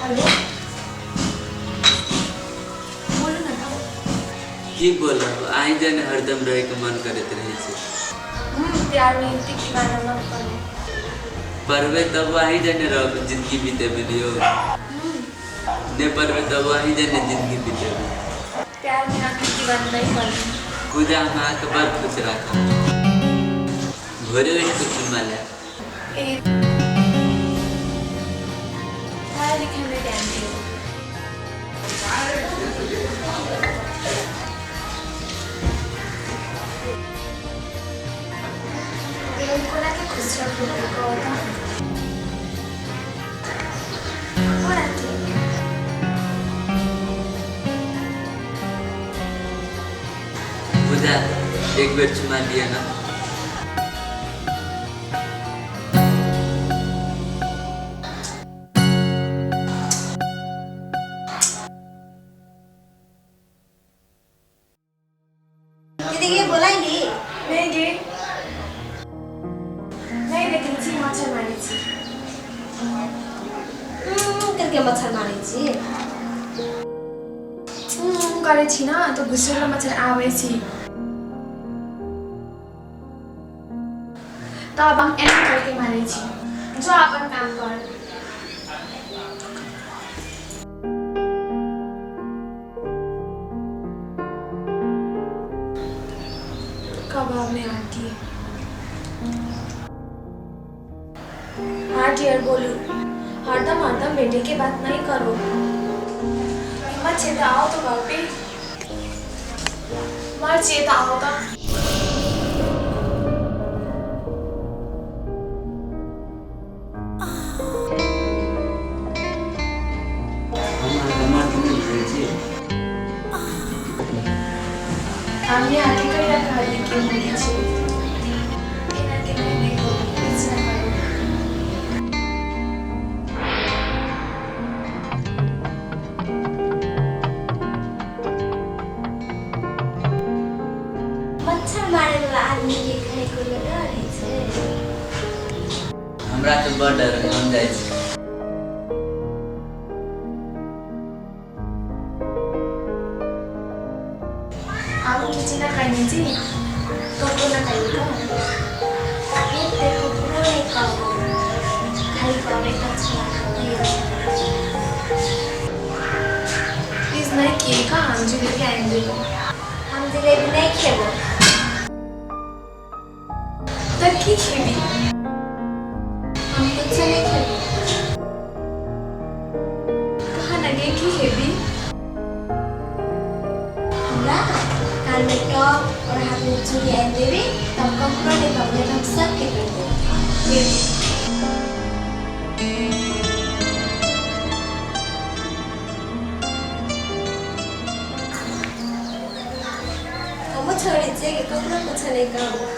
Hello, बोलू ने तऽ। की बोलब, अहीं जने हरदम रहैके मन करैत रहै छै। प्यार में एतेक दीवाना न बनू। पढ़बै तब अहीं जने रहब जिंदगी बितेबै ने यौ। नहि पढ़बै तब अहीं जने जिंदगी बितेबै। प्यार में आखिर दीवाना नहीं बनू। पूजा, हम अहाँके बड़ खुश राखब। भोरे उठि कऽ चुम्मा लेब। ए, पढ़ाई लिखाई में ध्यान दियौ। कोना के खुश रखबो, कहू तऽ? कोना के? पूजा, एक बेर चुमा लिअ ने। दीदी के बोलाई नी? नहि गे, नहि देखै छी, मच्छर मारै छी। करके मच्छर मारै छी। करै छी न तऽ घुसेलो मच्छर आबै छी। तब हम एना करके मारै छी। जो, अपन काम कर। कबाब में आती है। हाँ डियर, बोलू। हरदम हरदम बेटे के बात नहीं करो। हिम्मत छे तो आओ तो घर पे। मर छे तो आओ तो। हम अहाँके मर्द नहि बुझै छी। हमने आके कहिया कहली कि मरी छे? एना के नहीं, नहीं करू, किछु ना करू। मच्छर मारे वाला आदमी के खाइ कोनो डर होइ छै? हमरा तऽ बड़ डर है, हम जाइ छी। आब किछु ना कहने छी, ककरो ना कहिए तऽ। एते ककरो नहि कहबो, खाली कहबै तऽ छोड़ा दियौ। प्लीज नहीं किए का, हम जिलेबी आनि देबो। हम जिलेबी नहि खेबो। तऽ की खेबी? हम कुछो नहि खेबो। कहाँ न गे, की खेबी? हमरा कान में टॉप और हाथ में चूड़ी आनि देबी तब ककरो नहि कहबो, नहि तऽ हम सबके कहि देबो। गेली। हमहूँ छोड़ै छियै कि ककरो कुछो नहि कहबो।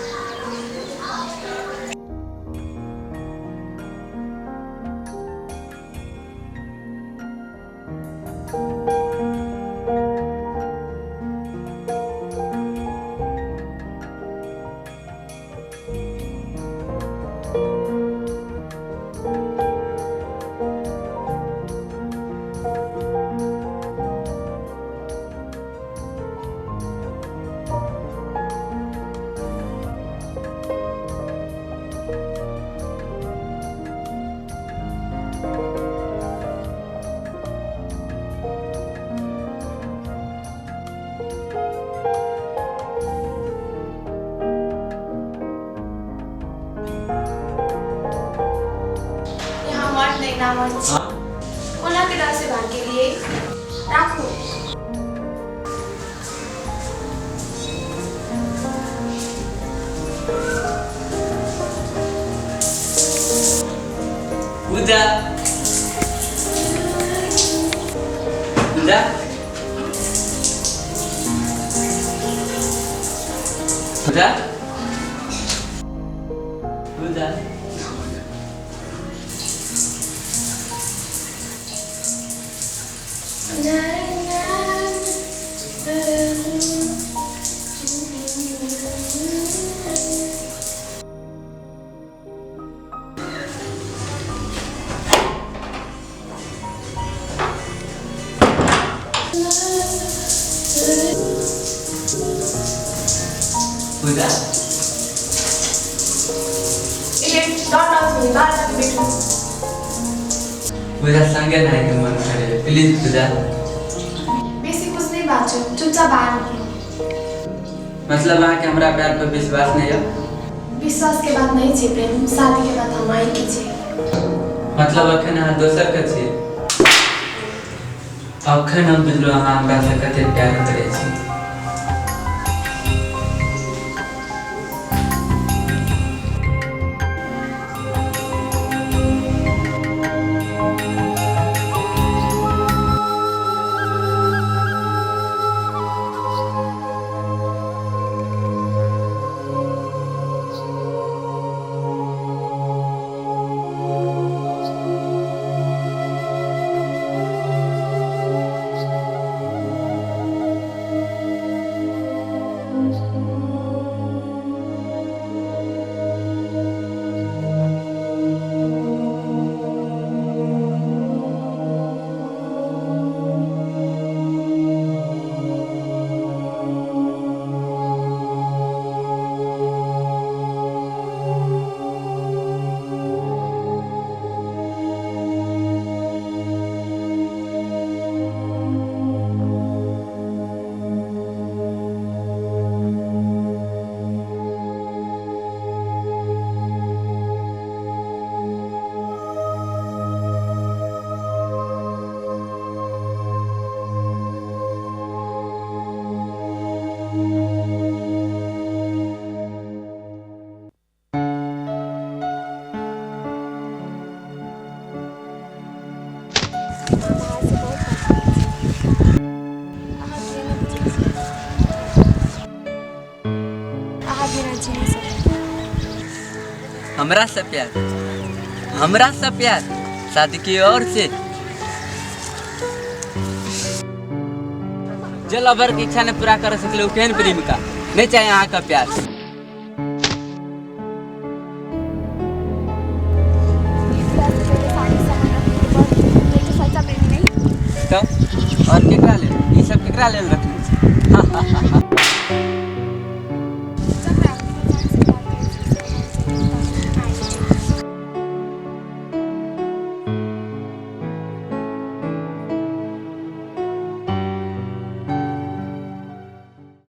यहाँ मर्द नहि ना मर्द छी। कोना के डर से भाग गेलियै? राखू। पूजा, पूजा, पूजा, पूजा। पूजा। Don't ask me, बाहर जाके बैठो। पूजा संगे नहीं के मन करे, प्लीज पूजा। बेसी कुछ नहीं बाजू, चुपचाप बाहर निकलो। मतलब अहाँ के हमरा प्यार पर विश्वास नहीं है? विश्वास के बात नहीं छे प्रेम, शादी के बात हम आई की छे। मतलब अखन अहाँ दोसर के छी? अखन हम बुझलहुँ अहाँ हमरा से कते प्यार करै छी। हमरा से प्यार, हमरा से प्यार शादी की और से जे लवर के इच्छा ने पूरा कर सकले उ केहन प्रेमिका नहीं चाहे अहाँ का प्यार। तो और केकरा लेल ई सब केकरा लेल रखने छी?